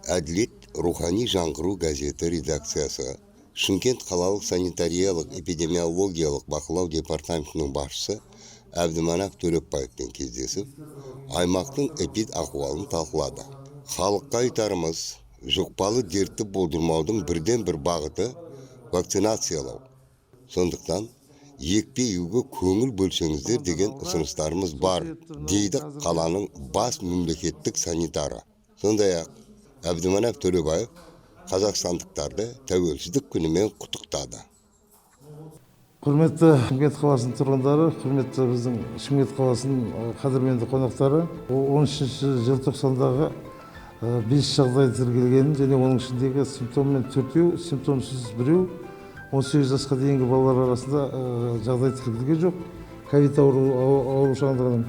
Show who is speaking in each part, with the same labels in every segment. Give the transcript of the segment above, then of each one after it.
Speaker 1: Әділет рухани жаңғыру газеті редакциясы Шымкент қалалық санитариялық-эпидемиологиялық бақылау департаментінің басшысы Әбдіманап Төлепбаевпен кездесіп, аймақтың эпид ахуалын талқылады. Халыққа айтарымыз: жұқпалы дертті болдырмаудың бірден бір бағыты – вакцинациялау. Сондықтан екпе егуге көңіл бөлсеңіздер деген ұсыныстарымыз бар, дейді қаланың бас мемлекеттік санитары. Сондай ақ Әбдіманап Төлебаев қазақстандықтарды Тәуелсіздік күнімен құттықтады.
Speaker 2: Құрметті Шымкент қаласының тұрғындары, құрметті біздің Шымкент қаласының қадірменді қонақтары! 13 желтоқсандағы бес жағдай тіркелгенін және оның ішіндегі симптоммен төртеу, симптомсыз біреу, 18 жасқа дейінгі балалар арасында жағдай тіркелген жоқ ковид аурушаңдығының.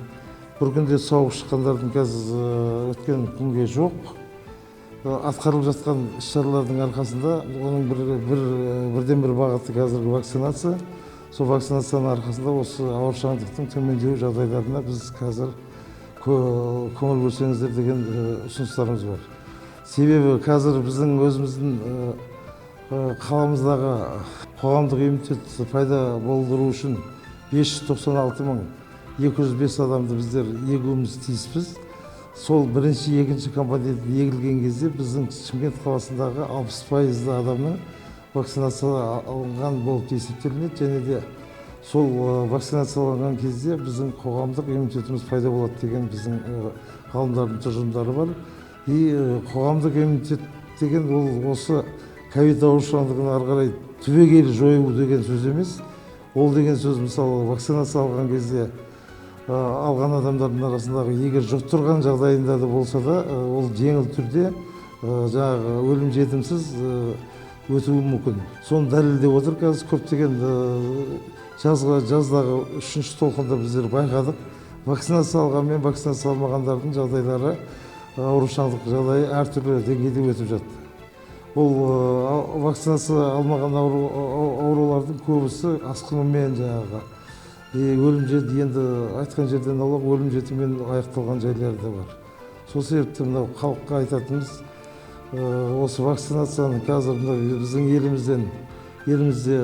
Speaker 2: Бір күнде сауығып шыққандардың қазір өткен күнге жоқ. Атқарылып жатқан іс шаралардың арқасында, оның бірден бір бағыты қазіргі вакцинация. Сол вакцинацияның арқасында осы аурушаңдықтың төмендеу жағдайларына біз қазір көңіл бөлсеңіздер деген ұсыныстарымыз бар. Себебі қазір біздің өзіміздің қаламыздағы қоғамдық иммунитет пайда болдыру үшін 596 205 адамды біздер егуіміз тиіспіз. Сол бірінші, екінші компонент егілген кезде біздің Шымкент қаласындағы 60 пайызды адамның вакцинация алынған болып есептелінеді және де сол вакцинацияланған кезде біздің қоғамдық иммунитетіміз пайда болады деген біздің ғалымдардың тұжырымдары бар. И қоғамдық иммунитет деген ол осы ковид аурушаңдығын ары қарай түбегейлі жою деген сөз емес. Ол деген сөз, мысалы, вакцинация алған кезде алған адамдардың арасындағы егер жұқтырған жағдайында да болса да, ол жеңіл түрде, жаңағы өлім жетімсіз өтуі мүмкін. Соны дәлелдеп отыр қазір көптеген жазғы, жаздағы үшінші толқында біздер байқадық: вакцинация алған мен вакцинация алмағандардың жағдайлары, аурушаңдық жағдайы әртүрлі деңгейде өтіп жатты. Ол вакцинация алмаған аурулардың көбісі асқынумен, жаңағы и өлім енді айтқан жерден аулақ, өлім жетіммен аяқталған жайлары да бар. Сол себепті мынау халыққа айтатынымыз, осы вакцинацияны қазір мына біздің елімізде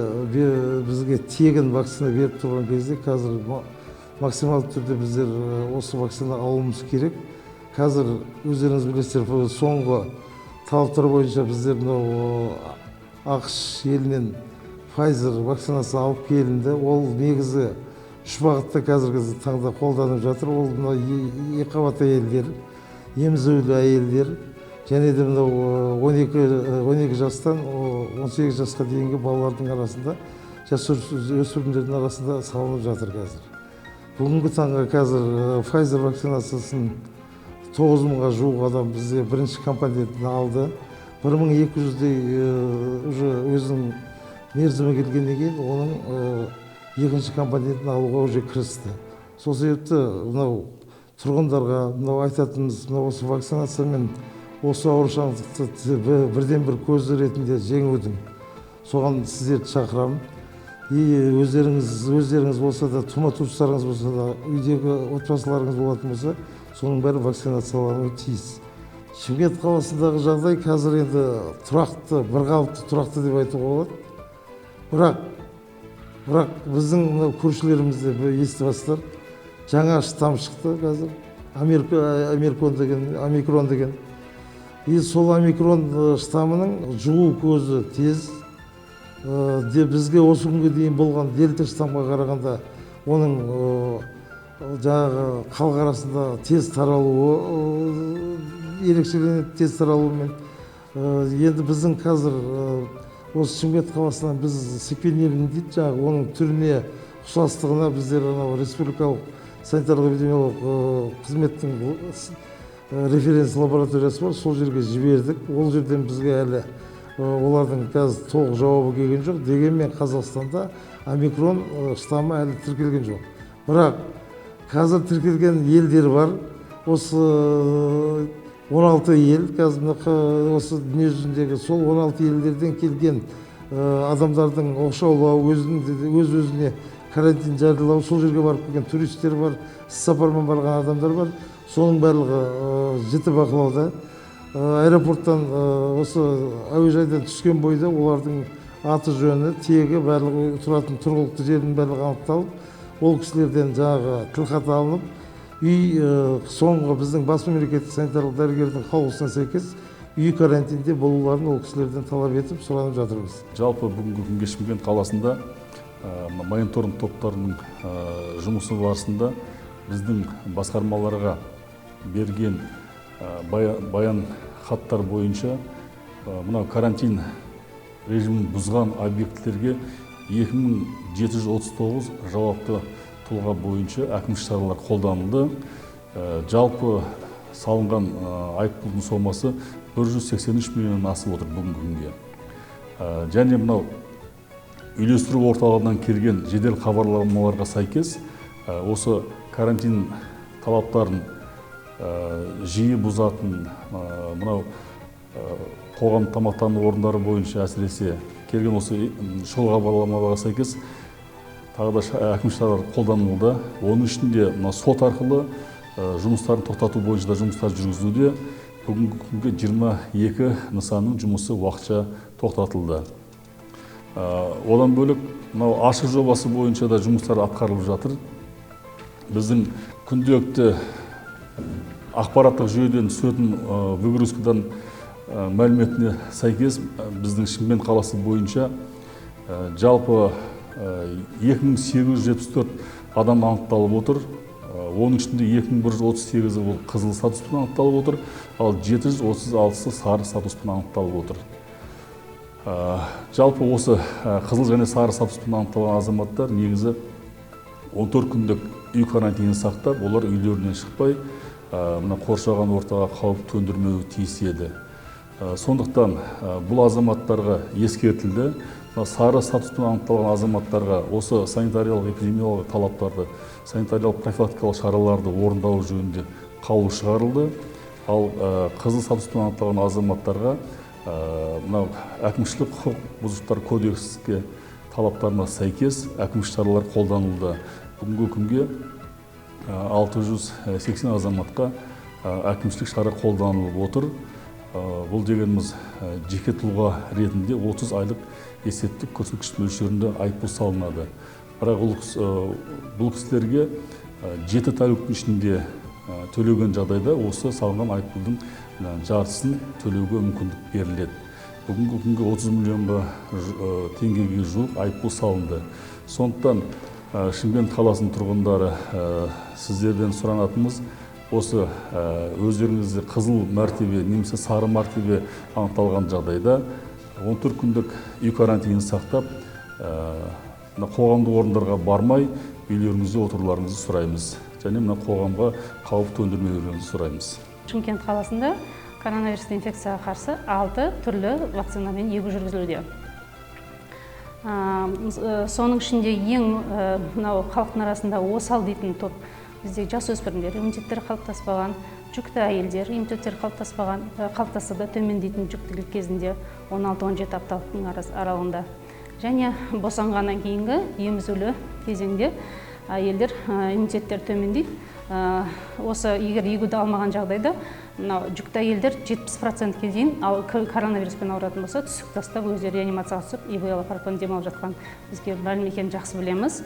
Speaker 2: бізге тегін вакцина беріп тұрған кезде қазір максималды түрде біздер осы вакцина алуымыз керек. Қазір өздеріңіз білесіздер, бұл соңғы талаптар бойынша біздер мынау АҚШ елінен Pfizer вакцинасы алып келінді. Ол негізі үш бағытта қазіргі таңда қолданып жатыр. Ол мына екіқабат әйелдер, емізулі әйелдер және де мынау 12 жастан 18 жасқа дейінгі балалардың арасында, жасөспірімдердің арасында салынып жатыр қазір. Бүгінгі таңға қазір Pfizer вакцинациясын 9 мыңға жуық адам бізде бірінші компонентін алды. 1200-дей уже өзінің мерзімі келгеннен кейін оның екінші компонентін алуға уже кірісті. Сол себепті мынау тұрғындарға мынау айтатынымыз, мынау осы вакцинациямен осы аурушаңдықты бірден бір көзі ретінде жеңудің, соған сіздерді шақырамын. И өздеріңіз болса да, тума туыстарыңыз болса да, үйдегі отбасыларыңыз болатын болса, соның бәрі вакцинациялануы тиіс. Шымкент қаласындағы жағдай қазір енді тұрақты, бірқалыпты, тұрақты деп айтуға болады. Бірақ біздің мынау көршілерімізде, естіп жатсыздар, жаңа штамм шықты қазір, америкон деген, омикрон деген. И сол омикрон штаммының жұғу көзі тез де, бізге осы күнге дейін болған дельта штаммға қарағанда оның жаңағы халық арасында тез таралуы ерекшеленеді, тез таралуымен. Енді біздің қазір осы Шымкент қаласынан біз секвенирование дейді, жаңағы оның түріне ұқсастығына біздер анау республикалық санитарлық эпидемиологиялық қызметтің референс лабораториясы бар, сол жерге жібердік. Ол жерден бізге әлі олардың қазір толық жауабы келген жоқ. Дегенмен Қазақстанда омикрон штаммы әлі тіркелген жоқ. Бірақ қазір тіркелген елдер бар, осы 16 ел. Қазір мына осы дүние жүзіндегі сол 16 елдерден келген адамдардың оқшаулау, өз өзіне карантин жариялау, сол жерге барып келген туристер бар, іссапармен барған адамдар бар, соның барлығы жіті бақылауда. Аэропорттан, осы әуежайдан түскен бойда олардың аты жөні, тегі, барлығы, тұратын тұрғылықты жерінің барлығы анықталып, ол кісілерден жаңағы тілхат алынып, үй соңғы біздің бас мемлекеттік санитарлық дәрігердің қаулысына сәйкес үй карантинде болуларын ол кісілерден талап етіп сұранып жатырмыз.
Speaker 3: Жалпы бүгінгі күнге Шымкент қаласында мониторинг топтарының жұмысы барысында біздің басқармаларға берген баян хаттар бойынша мынау карантин режимін бұзған объектілерге 2739 жауапты тұлға бойынша әкімшілік шаралар қолданылды. Жалпы салынған айыппұлдың сомасы 183 миллионнан асып отыр бүгінгі күнге. Және мынау үйлестіру орталығынан келген жедел хабарламаларға сәйкес осы карантин талаптарын жиі бұзатын мынау қоғам тамақтану орындары бойынша әсіресе келген осы шұғыл хабарламаларға сәйкес тағы да әкімшілік шаралар қолданылуда. Оның ішінде мына сот арқылы жұмыстарын тоқтату бойынша да жұмыстар жүргізілуде. Бүгінгі күнге 22 нысанның жұмысы уақытша тоқтатылды. Одан бөлек мынау ашық жобасы бойынша да жұмыстар атқарылып жатыр. Біздің күнделікті ақпараттық жүйеден түсетін выгрузкадан мәліметіне сәйкес біздің Шымкент қаласы бойынша жалпы 2874 адам анықталып отыр. Оның ішінде 2138-і ол қызыл статуспен анықталып отыр, ал 736-сы сары статуспен анықталып отыр. Жалпы осы қызыл және сары статуспен анықталған азаматтар негізі 14 күндік үй карантинін сақтап, олар үйлерінен шықпай, мына қоршаған ортаға қауіп төндірмеуі тиіс еді. Сондықтан бұл азаматтарға ескертілді. Сары статуспен анықталған азаматтарға осы санитариялық эпидемиологиялық талаптарды, санитариялық профилактикалық шараларды орындау жөнінде қаулы шығарылды. Ал қызыл статуспен анықталған азаматтарға мынау әкімшілік құқық бұзушылықтар кодекске талаптарына сәйкес әкімшілік шаралар қолданылды. Бүгінгі күнге 680 азаматқа әкімшілік шара қолданылып отыр. Бұл дегеніміз жеке тұлға ретінде 30 айлық есептік көрсеткіш мөлшерінде айыппұл салынады. Бірақ бұл кісілерге 7 тәуліктің ішінде төлеген жағдайда осы салынған айыппұлдың жартысын төлеуге мүмкіндік беріледі. Бүгінгі күнге 30 миллионға теңгеге жуық айыппұл салынды. Сондықтан Шымкент қаласының тұрғындары, сіздерден сұранатынымыз осы өздеріңізде қызыл мәртебе немесе сары мәртебе анықталған жағдайда 14 күндік үй карантинін сақтап, қоғамдық орындарға бармай үйлеріңізде отыруларыңызды сұраймыз және мына қоғамға қауіп төндірмеулеріңізді сұраймыз.
Speaker 4: Шымкент қаласында коронавирусты инфекцияға қарсы 6 түрлі вакцинамен егу жүргізілуде. Соның ішінде ең мынау халықтың арасында осал дейтін топ бізде жасөспірімдер, иммунитеттері қалыптаспаған, жүкті әйелдер, иммунитеттері қалыптаспаған, қалыптасса да төмендейтін жүктілік кезінде 16-17 апталықтың аралығында. Және босанғаннан кейінгі емізулі кезеңде әйелдер иммунитеттері төмендейді. Осы егер егуді алмаған жағдайда мынау жүкті әйелдер 70%-ке дейін ал коронавируспен ауыратын болса, түсік тастап өздері реанимацияға түсіп, ИВЛ аппаратпен демалып жатқан бізге мәлім екенін жақсы білеміз.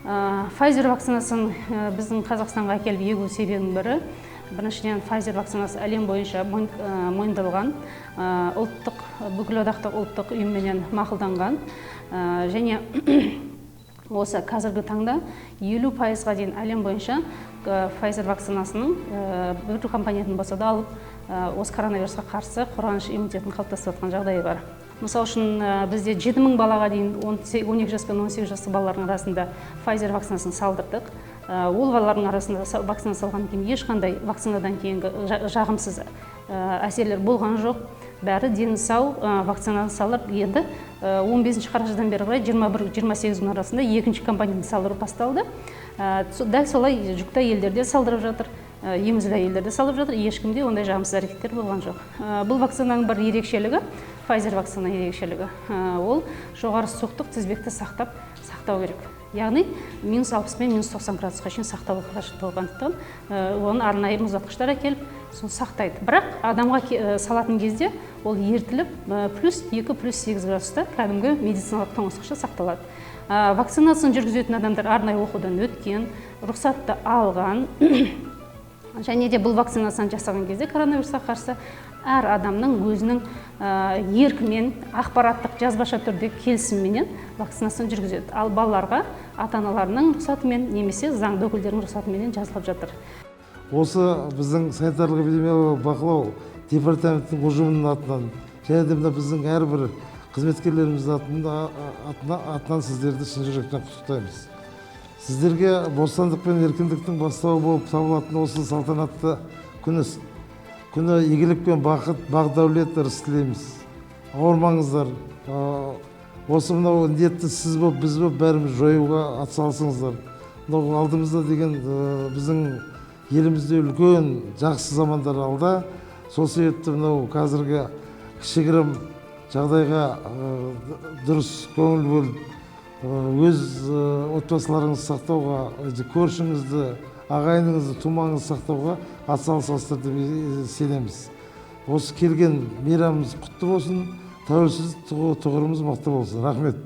Speaker 4: Pfizer вакцинасын біздің Қазақстанға әкеліп егу себебінің бірі, біріншіден Pfizer вакцинасы әлем бойынша мойындалған, ұлттық, бүкіл одақтық ұлттық ұйымменен мақұлданған, және осы қазіргі таңда 50%-ға дейін әлем бойынша Pfizer вакцинасының бір компонентін болса да алып, осы коронавирусқа қарсы қорғаныш иммунитетін қалыптастырып жатқан жағдайы бар. Мысал үшін, бізде 7000 балаға дейін 12 жас пен 18 жасты балалардың арасында Pfizer вакцинасын салдырдық. Ол балалардың арасында вакцина салғаннан кейін ешқандай вакцинадан кейінгі жағымсыз әсерлер болған жоқ. Бәрі дені сау вакцинаны салып, енді 15 қарашадан бері қарай 21-28 күн арасында екінші компонентін салдыру басталды. Дәл солай жүкті әйелдерде салдырып жатыр, емізулі әйелдерде салдырып жатыр, ешкімде ондай жағымсыз әрекеттер болған жоқ. Бұл вакцинаның бір ерекшелігі, Pfizer вакцина ерекшелігі, ол жоғары сұқтық тізбекті сақтау керек. Яғни минус 60 пен минус 90 градусқа шейін сақтау қажет болғандықтан, оны арнайы мұздатқыштар әкеліп, Соны сақтайды. Бірақ адамға салатын кезде ол ерітіліп, +2, +8 градуста кәдімгі медициналық тоңазытқышта сақталады. Вакцинацияны жүргізетін адамдар арнайы оқудан өткен, рұқсатты алған. Және де бұл вакцинацияны жасаған кезде коронавирусқа қарсы әр адамның өзінің еркімен, ақпараттық жазбаша түрде келісімменен вакцинацияны жүргізеді. Ал балаларға ата-аналарының рұқсатымен немесе заңды өкілдерінің рұқсатыменен жазылып жатыр.
Speaker 2: Осы біздің санитарлық эпидемиологиялық бақылау департаментінің ұжымының атынан және де мына біздің әрбір қызметкерлеріміздің атынан сіздерді шын жүректен құттықтаймыз. Сіздерге бостандық пен еркіндіктің бастауы болып табылатын осы салтанатты күні игілік пен бақыт, бақ дәулет, ырыс тілейміз. Ауырмаңыздар. Осы мынау індетті сіз болып, біз болып бәріміз жоюға атсалысыңыздар. Мынау алдымызда деген біздің елімізде үлкен жақсы замандар алда. Сол себепті мынау қазіргі кішігірім жағдайға дұрыс көңіл бөліп, өз отбасыларыңызды сақтауға, көршіңізді, ағайыныңызды, тумаңызды сақтауға атсалысасыздар деп сенеміз. Осы келген мейрамымыз құтты болсын, тәуелсіз тұғырымыз мықты болсын. Рахмет.